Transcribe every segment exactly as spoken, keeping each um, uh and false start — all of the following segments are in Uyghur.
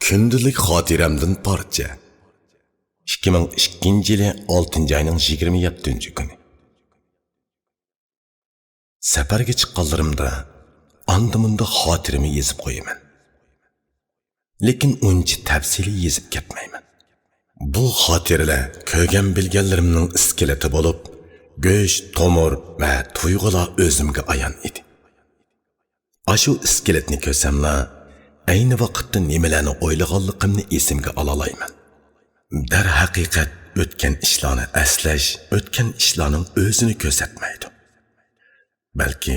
كۈندىلىك خاتىرەمدىن پارچە. ئىككى مىڭ ئىككىنچى يىلى ئالتىنچى ئاينىڭ يىگىرمە يەتتىنچى كۈنى. سەپەرگە چىققانلىرىمدا ئاندا-مۇندا خاتىرىمە يېزىپ قويىمەن. لېكىن ئۇنچە تەپسىلىي يېزىپ كەتمەيمەن. بۇ خاتىرىلەر كۆرگەن-بىلگەنلىرىمنىڭ ئىسكىلىتى بولۇپ، گۆش، تومۇر ۋە تۇيغۇلار ئۆزۈمگە ئايان ئىدى. ئاشۇ ئىسكىلىتنى كۆرسەملا، ئەينى ۋاقىتتا نېمىلەرنى ئويلىغانلىقىمنى ئېسىمگە ئالالايمەن. دەرھەقىقەت، ئۆتكەن ئىشلارنى ئەسلەش ئۆتكەن ئىشلارنىڭ ئۆزىنى كۆرسەتمەيدۇ. بەلكى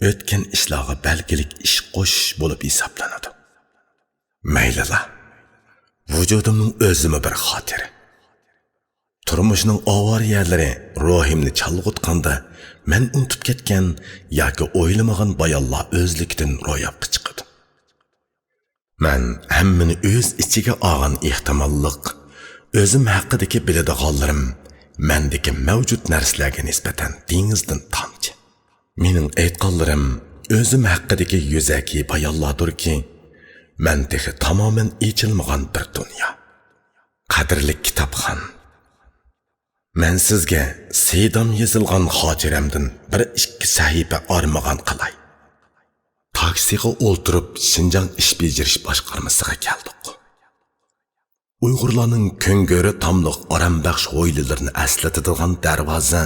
ئۆتكەن ئىشلارغا بەلگىلىك ئىش قوشۇش بولۇپ ھېسابلىنىدۇ. مەيلىلا، ۋۇجۇدۇمنىڭ ئۆزىمۇ بىر خاتىرە. تۇرمۇشنىڭ ئاۋارە يەرلىرى روھىمنى چالغۇتقاندا، مەن ئۇنتۇپ كەتكەن ياكى ئويلىمىغان بايانلار ئۆزلۈكىدىن روياپقا چىقىدۇ. مەن ھەممىنى ئۆز ئىچىگە ئالغان ئېھتىماللىق، ئۆزۈم ھەققىدىكى بىلىدىغانلىرىم مەندىكى مەۋجۇت نەرسىلەرگە نىسبەتەن دېڭىزدىن تامچە. مېنىڭ ئېيتقانلىرىم ئۆزۈم ھەققىدىكى يۈزەكى بايانلاردۇركى، مەن تېخى تامامەن ئېچىلمىغان بىر دۇنيا. قەدىرلىك كىتابخان، مەن سىزگە سىيدام يېزىلغان خاتىرەمدىن بىر ئىككى سەھىپە ئارمىغان قىلاي. تاكسىغا ئولتۇرۇپ، شىنجاڭ ئىش بېجىرىش باشقارمىسىغا كەلدۇق. ئۇيغۇرلارنىڭ كۆڭگۆرە تاملىق ئارامبەخش ھويلىلىرىنى ئەسلىتىدىغان دەرۋازا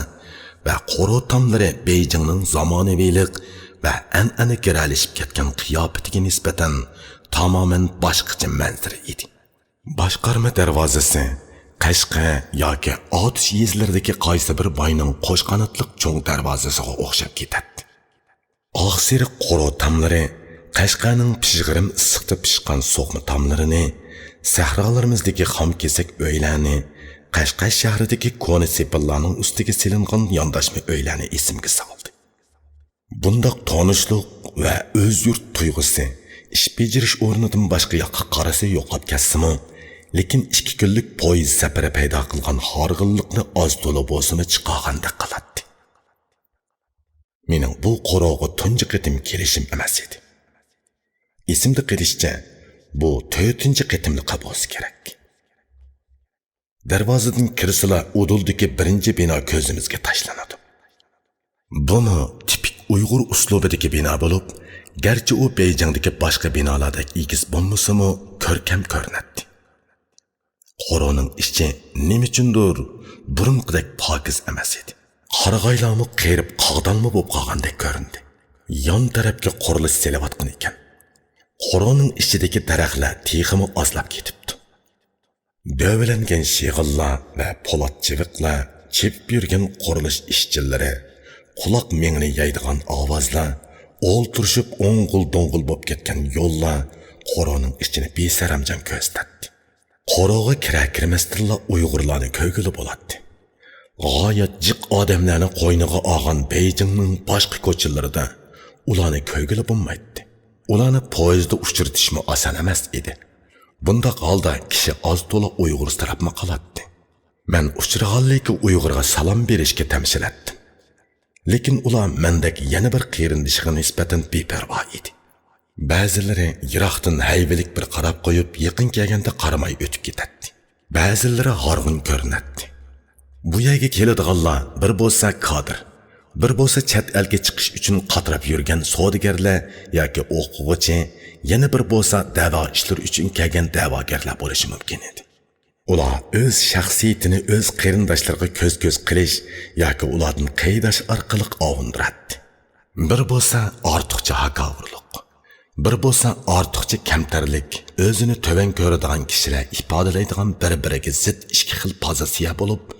ۋە قورۇ تاملىرى بېيجىڭنىڭ زامانىۋىلىق ۋە ئەنئەنە گىرەلىشىپ كەتكەن قىياپىتىگە نىسبەتەن تامامەن باشقىچە مەنزىرە ئىدى. باشقارما دەرۋازىسى قەشقەر ياكى ئاتۇش يېزىلىرىدىكى قايسى بىر باينىڭ قوش قاناتلىق چوڭ دەرۋازىسىغا ئوخشاپ كېتەتتى. ئاقسېرىق قورۇ تاملىرى قەشقەرنىڭ پىژغىرىم ئىسسىقتا پىشقان سوقما تاملىرىنى، سەھرالىرىمىزدىكى خام كېسەك ئۆيلەرنى، قەشقەر شەھىرىدىكى كونا سېپىللارنىڭ ئۈستىگە سېلىنغان يانداشما ئۆيلەرنى ئېسىمگە سالدى. بۇنداق تونۇشلۇق ۋە ئۆز يۇرت تۇيغۇسى ئىش بېجىرىش ئورنىدىن باشقا ياققا قارىسا يوقاپ كەتسىمۇ، لېكىن ئىككى كۈنلۈك پويىز سەپىرى پەيدا قىلغان ھارغىنلىقنى ئاز تولا بولسىمۇ چىقارغاندەك قىلاتتى. مېنىڭ بۇ قورۇغا تۇنجى قېتىم كېلىشىم ئەمەس ئىدى. ئېسىمدە قېلىشىچە، بۇ تۆتىنچى قېتىملىقى بولسا كېرەك. دەرۋازىدىن كىرسىلا، ئۇدۇلدىكى بىرىنچى بىنا كۆزىمىزگە تاشلىنىدۇ. بۇمۇ تىپىك ئۇيغۇر ئۇسلۇبىدىكى بىنا بولۇپ، گەرچە ئۇ بېيجىڭدىكى باشقا بىنالاردەك ئېگىز بولمىسىمۇ، كۆركەم كۆرۈنەتتى. قورۇنىڭ ئىچى نېمە ئۈچۈندۇر بۇرۇنقىدەك پاكىز ئەمەس ئىدى. قارىغايلارمۇ قېرىپ قاغدانما بولۇپ قالغاندەك كۆرۈندى. يان تەرەپكە قۇرۇلۇش سېلىۋاتقان ئىكەن. قورۇنىڭ ئىچىدىكى دەرەخلەر تېخىمۇ ئازلاپ كېتىپتۇ. دۆۋىلەنگەن شېغىللار ۋە پولات چىۋىقلار، چېپىپ يۈرگەن قۇرۇلۇش ئىشچىلىرى، قۇلاق مېڭىنى يەيدىغان ئاۋازلار، ئولتۇرۇشۇپ ئوڭغۇل-دوڭغۇل بولۇپ كەتكەن يوللار قورۇنىڭ ئىچىنى بىسەرەمجان كۆرسىتەتتى. قورۇغا كىرەر-كىرمەستىنلا ئۇيغۇرلارنى كۆرگىلى بولاتتى. غايەت جىق ئادەملەرنى قوينىغا ئالغان بېيجىڭنىڭ باشقا كوچىلىرىدا ئۇلارنى كۆرگىلى بولمايتتى. ئۇلارنى پويىزدا ئۇچرىتىشمۇ ئاسان ئەمەس ئىدى. بۇنداق ھالدا كىشى ئاز-تولا ئۇيغۇرسىراپمۇ قالاتتى. مەن ئۇچرىغانلىكى ئۇيغۇرغا سالام بېرىشكە تەمشىلەتتىم. لېكىن ئۇلار مەندەك يەنە بىر قېرىندىشىغا نىسبەتەن بىپەرۋا ئىدى. بەزىلىرى يىراقتىن ھەيۋىلىك بىر قاراپ قويۇپ، يېقىن كەلگەندە قارىماي ئۆتۈپ كېتەتتى. بەزىلىرى ھارغىن كۆرۈنەتتى. بۇ يەرگە كېلىدىغانلار بىر بولسا كادىر، بىر بولسا چەت ئەلگە چىقىش ئۈچۈن قاتراپ يۈرگەن سودىگەرلەر ياكى ئوقۇغۇچى، يەنە بىر بولسا دەۋا ئىشلىرى ئۈچۈن كەلگەن دەۋاگەرلەر بولۇشى مۇمكىن ئىدى. ئۇلار ئۆز شەخسىيىتىنى ئۆز قېرىنداشلىرىغا كۆز-كۆز قىلىش ياكى ئۇلاردىن قېيىداش ئارقىلىق ئاۋۇندۇراتتى. بىر بولسا ئارتۇقچە ھاكاۋۇرلۇق، بىر بولسا ئارتۇقچە كەمتەرلىك، ئۆزىنى تۆۋەن كۆرىدىغان كىشىلەر ئىپادىلەيدىغان بىر-بىرىگە زىت ئىككى خىل پوزىتسىيە بولۇپ،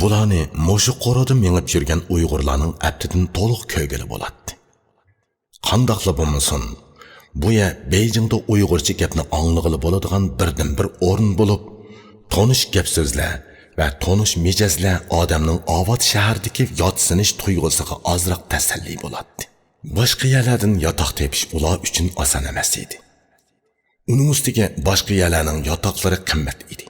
بۇلارنى مۇشۇ قورۇدا مېڭىپ يۈرگەن ئۇيغۇرلارنىڭ ئەپتىدىن تولۇق كۆرگىلى بولاتتى. قانداقلا بولمىسۇن، بۇ يەر بېيجىڭدا ئۇيغۇرچە گەپنى ئاڭلىغىلى بولىدىغان بىردىنبىر ئورۇن بولۇپ، تونۇش گەپ-سۆزلەر ۋە تونۇش مىجەزلەر ئادەمنىڭ ئاۋات شەھەردىكى ياتسىنىش تۇيغۇسىغا ئازراق تەسەللى بولاتتى. باشقا يەرلەردىن ياتاق تېپىش ئۇلار ئۈچۈن ئاسان ئەمەس ئىدى. ئۇنىڭ ئۈستىگە باشقا يەرلەرنىڭ ياتاقلىرى قىممەت ئىدى.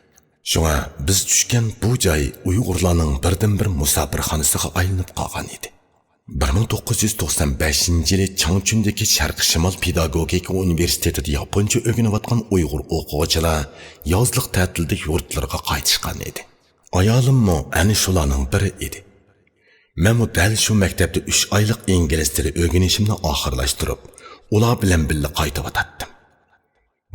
شۇڭا بىز چۈشكەن بۇ جاي ئۇيغۇرلارنىڭ بىردىنبىر مۇساپىرخانىسىغا ئايلىنىپ قالغان ئىدى. بىر مىڭ توققۇز يۈز توقسان بەشىنچى يىلى چاڭچۈندىكى شەرقىي شىمال پېداگوگىكا ئۇنىۋېرسىتېتىدا ياپونچە ئۆگىنىۋاتقان ئۇيغۇر ئوقۇغۇچىلار يازلىق تەتىلدە يۇرتلىرىغا قايتىشقان ئىدى. ئايالىممۇ ئەنە شۇلارنىڭ بىرى ئىدى. مەنمۇ دەل شۇ مەكتەپتە ئۈچ ئايلىق ئىنگلىز تىلى ئۆگىنىشىمنى ئاخىرلاشتۇرۇپ، ئۇلار بىلەن بىللە قايتىۋاتاتتىم.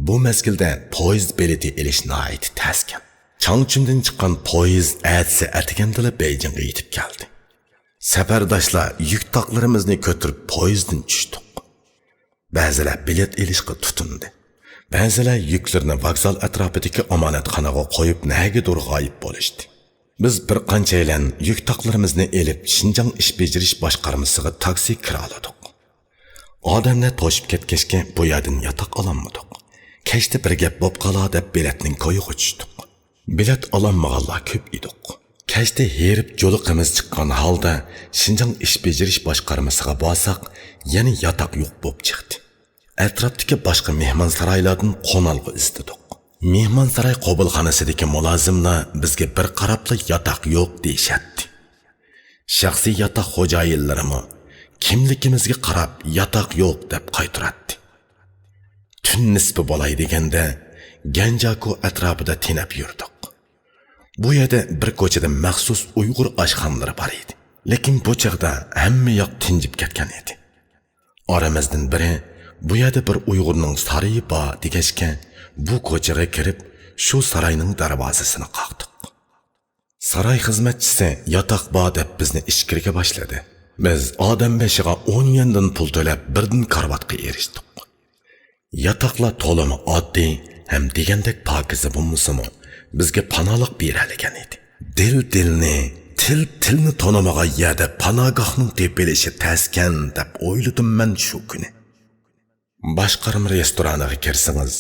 بۇ مەزگىلدە پويىز بېلىتى ئېلىش ناھايىتى تەسكەن. چاڭچۈندىن چىققان پويىز ئەتىسى ئەتىگەندىلا بېيجىڭغا يېتىپ كەلدى. سەپەرداشلار يۈك تاقلىرىمىزنى كۆتۈرۈپ پويىزدىن چۈشتۇق. بەزىلەر بېلەت ئېلىشقا تۇتۇندى. بەزىلەر يۈكلىرىنى ۋوگزال ئەتراپىدىكى ئامانەتخانىغا قويۇپ نەگىدۇر غايىب بولۇشتى. بىز بىر قانچەيلەن يۈك تاقلىرىمىزنى ئېلىپ شىنجاڭ ئىش بېجىرىش باشقارمىسىغا تاكسى كىرالىدۇق. ئادەملەر توشۇپ كەتكەچكە بۇ يەردىن ياتاق ئالالمىدۇق. كەچتە بىر گەپ بوپ قالا دەپ بېلەتنىڭ كويىغا چۈشتۇق. بېلەت ئالالمىغانلار كۆپ ئىدۇق. كەچتە ھېرىپ جۇلىقىمىز چىققان ھالدا شىنجاڭ ئىش بېجىرىش باشقارمىسىغا بارساق، يەنە ياتاق يوق بوپ چىقتى. ئەتراپتىكى باشقا مېھمانسارايلاردىن قونالغۇ ئىزدىدۇق. مېھمانساراي قوبۇلخانىسىدىكى مۇلازىملار بىزگە بىر قاراپلا ياتاق يوق دېيىشەتتى. شەخسىي ياتاق خوجايىنلىرىمۇ كىملىكىمىزگە قاراپ ياتاق يوق دەپ قايتۇراتتى. تۈن نىسپى بولاي دېگەندە گەنجاكۇ ئەتراپىدا تېنەپ يۈردۇق. بۇ يەردە بىر كوچىدا مەخسۇس ئۇيغۇر ئاشخانىلىرى بار ئىدى. لېكىن بۇ چاغدا ھەممە ياق تىنجىپ كەتكەن ئىدى. ئارىمىزدىن بىرى بۇ يەردە بىر ئۇيغۇرنىڭ سارىيى بار دېگەچكە، بۇ كوچىغا كىرىپ شۇ ساراينىڭ دەرۋازىسىنى قاقتۇق. ساراي خىزمەتچىسى ياتاق بار دەپ بىزنى ئىچكىرىگە باشلىدى. بىز ئادەم بېشىغا ئون يۈەندىن پۇل تۆلەپ بىردىن كارىۋاتقا ئېرىشتۇق. ياتاقلار تولىمۇ ئاددىي ھەم دېگەندەك پاكىزە بولمىسىمۇ، بىزگە پاناھلىق بېرەلىگەن ئىدى. دىل دىلنى، تىل تىلنى تونۇمىغان يەردە پاناھگاھنىڭ تېپىلىشى تەسكەن دەپ ئويلىدىم مەن شۇ كۈنى. باشقارما رېستورانىغا كىرسىڭىز،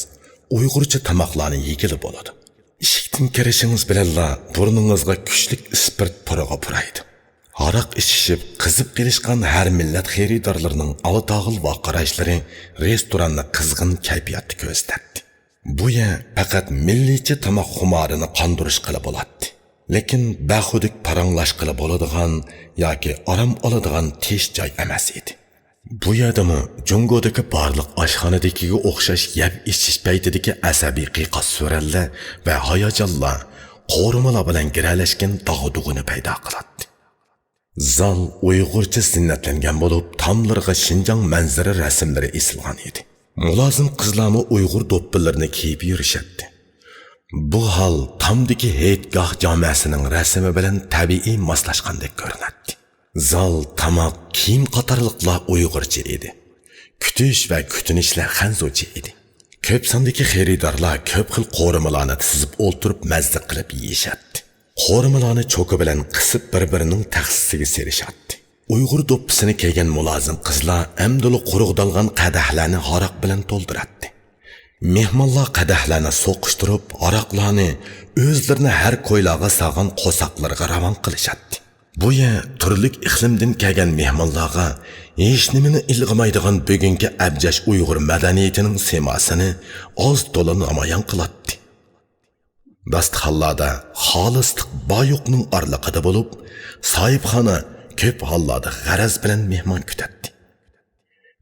ئۇيغۇرچە تاماقلارنى يېگىلى بولىدۇ. ئىشىكتىن كىرىشىڭىز بىلەنلا بۇرنىڭىزغا كۈچلۈك ئىسپىرت پۇرىقى پۇرايدۇ. ھاراق ئىچىشىپ قىزىپ قېلىشقان ھەر مىللەت خېرىدارلىرىنىڭ ئالا تاغىل ۋارقىراشلىرى رېستوراننى قىزغىن كەيپىياتتا كۆرسىتەتتى. بۇ يەر پەقەت مىللىيچە تاماق خۇمارىنى قاندۇرۇشقىلا بولاتتى. لېكىن بەخۇدۈك پاراڭلاشقىلى بولىدىغان ياكى ئارام ئالىدىغان تىنچ جاي ئەمەس ئىدى. بۇ يەردىمۇ جۇڭگودىكى بارلىق ئاشخانىدىكىگە ئوخشاش يەپ ئىچىش پەيتىدىكى ئەسەبىي قىيقاس-سۈرەنلەر ۋە ھاياجانلار، قورۇمىلار بىلەن گىرەلەشكەن داغدۇغىنى پەيدا قىلاتتى. زال ئۇيغۇرچە زىننەتلەنگەن بولۇپ، تاملىرىغا شىنجاڭ مەنزىرە رەسىملىرى ئېسىلغان ئىدى. مۇلازىم قىزلارمۇ ئۇيغۇر دوپپىلىرىنى كىيىپ يۈرۈشەتتى. بۇ ھال تامدىكى ھېيتگاھ جامەسىنىڭ رەسىمى بىلەن تەبىئىي ماسلاشقاندەك كۆرۈنەتتى. زال، تاماق، كىيىم قاتارلىقلار ئۇيغۇرچە ئىدى. كۈتۈش ۋە كۈتۈنۈشلەر خەنزۇچە ئىدى. كۆپ ساندىكى خېرىدارلار كۆپ خىل قورۇمىلارنى تىزىپ ئولتۇرۇپ مەززە قىلىپ يېيىشەتتى. قورۇمىلارنى چوكا بىلەن قىسىپ بىر-بىرىنىڭ تەخسىسىگە سېلىشاتتى. ئۇيغۇر دوپپىسىنى كىيگەن مۇلازىم قىزلار ئەمدىلا قۇرۇقدالغان قەدەھلەرنى ھاراق بىلەن تولدۇراتتى. مېھمانلار قەدەھلەرنى سوقۇشتۇرۇپ، ھاراقلارنى ئۆزلىرىنى ھەر كويلارغا سالغان قورساقلىرىغا راۋان قىلىشاتتى. بۇ يەر تۈرلۈك ئىقلىمدىن كەلگەن مېھمانلارغا ھېچنېمىنى ئىلغىمايدىغان بۈگۈنكى ئەبجەش ئۇيغۇر مەدەنىيىتىنىڭ سىيماسىنى ئاز-تولا نامايان قىلاتتى. داستىخانلاردا خالىسلىق بار-يوقنىڭ ئارىلىقىدا بولۇپ، ساھىبخانا كۆپ ھاللاردا غەرەز بىلەن مېھمان كۈتەتتى.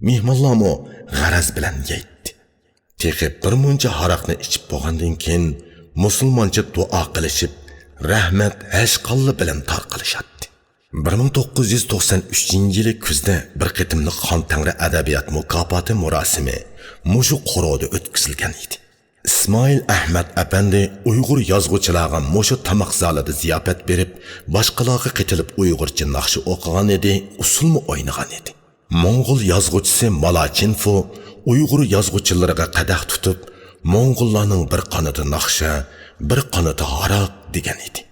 مېھمانلارمۇ غەرەز بىلەن يەيتتى. تېخى بىر مۇنچە ھاراقنى ئىچىپ بولغاندىن كېيىن، مۇسۇلمانچە دۇئا قىلىشىپ، رەھمەت ھەشقاللا بىلەن تارقىلىشاتتى. بىر مىڭ توققۇز يۈز توقسان ئۈچىنچى يىلى كۈزدە بىر قېتىملىق خان تەڭرى ئەدەبىيات مۇكاپاتى مۇراسىمى مۇشۇ قورۇدا ئۆتكۈزۈلگەن ئىدى. ئىسمائىل ئەھمەت ئەپەندى ئۇيغۇر يازغۇچىلارغا مۇشۇ تاماق زالىدا زىياپەت بېرىپ، باشقىلارغا قېتىلىپ ئۇيغۇرچە ناخشا ئوقۇغان ئىدى، ئۇسسۇلمۇ ئوينىغان ئىدى. موڭغۇل يازغۇچىسى مالا چىنفۇ ئۇيغۇر يازغۇچىلىرىغا قەدەھ تۇتۇپ، موڭغۇللارنىڭ بىر قانىتى ناخشا، بىر قانىتى ھاراق دېگەن ئىدى.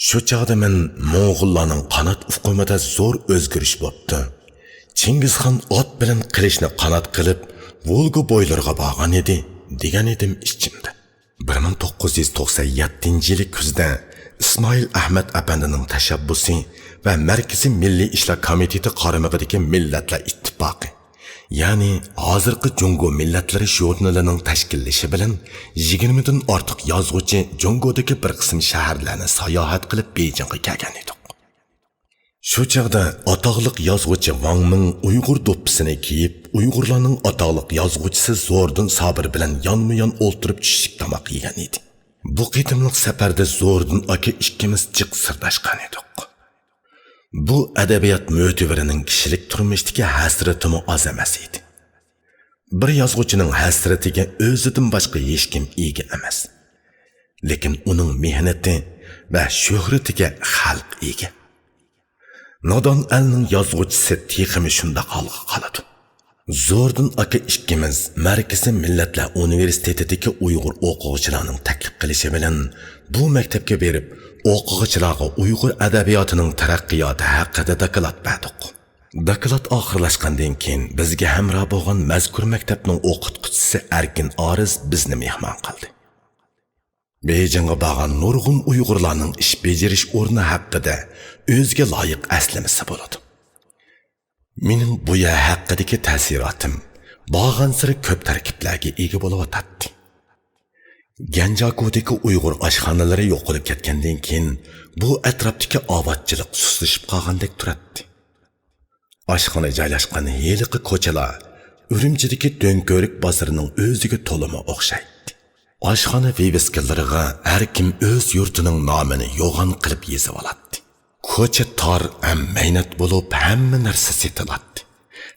شۇ چاغدا مەن موڭغۇللارنىڭ قانات ئۇقۇمىدا زور ئۆزگىرىش بوپتۇ. چىڭگىزخان ئات بىلەن قىلىچنى قانات قىلىپ، ۋولگا بويلىرىغا بارغان ئىدى، دېگەن ئىدىم ئىچىمدە. بىر مىڭ توققۇز يۈز توقسان يەتتىنچى يىلى كۈزدە ئىسمائىل ئەھمەت ئەپەندىنىڭ تەشەببۇسى ۋە مەركىزىي مىللىي ئىشلار كومىتېتى قارمىقىدىكى مىللەتلەر ئىتتىپاقى، يەنى ھازىرقى جۇڭگو مىللەتلىرى ژۇرنىلىنىڭ تەشكىللىشى بىلەن يىگىرمىدىن ئارتۇق يازغۇچى جۇڭگودىكى بىر قىسىم شەھەرلەرنى ساياھەت قىلىپ بېيجىڭغا كەلگەن ئىدۇق. شۇ چاغدا ئاتاقلىق يازغۇچى ۋاڭ مىڭ ئۇيغۇر دوپپىسىنى كىيىپ، ئۇيغۇرلارنىڭ ئاتاقلىق يازغۇچىسى زوردۇن سابىر بىلەن يانمۇ-يان ئولتۇرۇپ چۈشلۈك تاماق يېگەن ئىدى. بۇ قېتىملىق سەپەردە زوردۇن ئاكا ئىككىمىز جىق سىرداشقان ئىدۇق. بۇ ئەدەبىيات مۆتىۋىرىنىڭ كىشىلىك تۇرمۇشتىكى ھەسرىتىمۇ ئاز ئەمەس ئىدى. بىر يازغۇچىنىڭ ھەسرىتىگە ئۆزىدىن باشقا ھېچكىم ئىگە ئەمەس. لېكىن ئۇنىڭ مېھنىتى ۋە شۆھرىتىگە خەلق ئىگە. نادان ئەلنىڭ يازغۇچىسى تېخىمۇ شۇنداق ھالغا قالىدۇ. زوردۇن ئاكا ئىككىمىز مەركىزىي مىللەتلەر ئۇنىۋېرسىتېتىدىكى ئۇيغۇر ئوقۇغۇچىلارنىڭ تەكلىپ قىلىشى بىلەن بۇ مەكتەپكە بېرىپ، ئوقۇغۇچىلارغا ئۇيغۇر ئەدەبىياتىنىڭ تەرەققىياتى ھەققىدە دوكلات بەردۇق. دوكلات ئاخىرلاشقاندىن كېيىن، بىزگە ھەمراھ بولغان مەزكۇر مەكتەپنىڭ ئوقۇتقۇچىسى ئەركىن ئارىز بىزنى مېھمان قىلدى. بېيجىڭغا بارغان نۇرغۇن ئۇيغۇرلارنىڭ ئىش بېجىرىش ئورنى ھەققىدە ئۆزىگە لايىق ئەسلىمىسى بولىدۇ. مېنىڭ بۇ يەر ھەققىدىكى تەسىراتىم بارغانسېرى كۆپ تەركىبلەرگە ئىگە بولۇۋاتاتتى. گەنجاكۇدىكى ئۇيغۇر ئاشخانىلىرى يوقىلىپ كەتكەندىن كېيىن، بۇ ئەتراپتىكى ئاۋاتچىلىق سۇسلىشىپ قالغاندەك تۇراتتى. ئاشخانا جايلاشقان ھېلىقى كوچىلار ئۈرۈمچىدىكى دۆڭكۆۋرۈك بازىرىنىڭ ئۆزىگە تولىمۇ ئوخشايتتى. ئاشخانا ۋىۋىسكىلىرىغا ھەر كىم ئۆز يۇرتىنىڭ نامىنى يوغان قىلىپ يېزىۋالاتتى. كوچا تار ھەم مەينەت بولۇپ، ھەممە نەرسە سېتىلاتتى.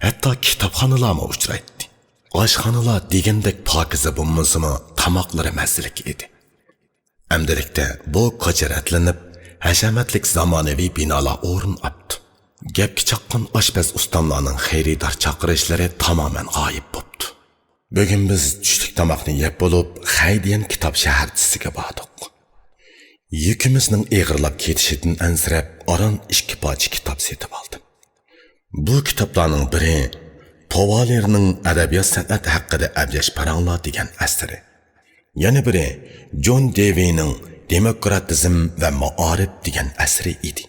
ھەتتا كىتابخانىلارمۇ ئۇچرايتتى. ئاشخانىلار دېگەندەك پاكىزە بولمىسىمۇ، تاماقلىرى مەززىلىك ئىدى. ئەمدىلىكتە بۇ كوچا رەتلىنىپ، ھەشەمەتلىك زامانىۋى بىنالار ئورۇن ئاپتۇ. گەپكە چاققان ئاشپەز ئۇستاملارنىڭ خېرىدار چاقىرىشلىرى تامامەن غايىب بوپتۇ. بۈگۈن بىز چۈشلۈك تاماقنى يەپ بولۇپ، خەيدىيەن كىتاب شەھەرچىسىگە باردۇق. يۈكىمىزنىڭ ئېغىرلاپ كېتىشىدىن ئەنسىرەپ، ئاران ئىككى پارچە كىتاب سېتىپ ئالدىم. بۇ كىتابلارنىڭ بىرى پوۋالېرنىڭ ئەدەبىيات سەنئەت ھەققىدە ئەبجەش پاراڭلار دېگەن ئەسىرى. يەنە بىرى جون دېۋىنىڭ دېموكراتىزم ۋە مائارىپ دېگەن ئەسىرى ئىدى.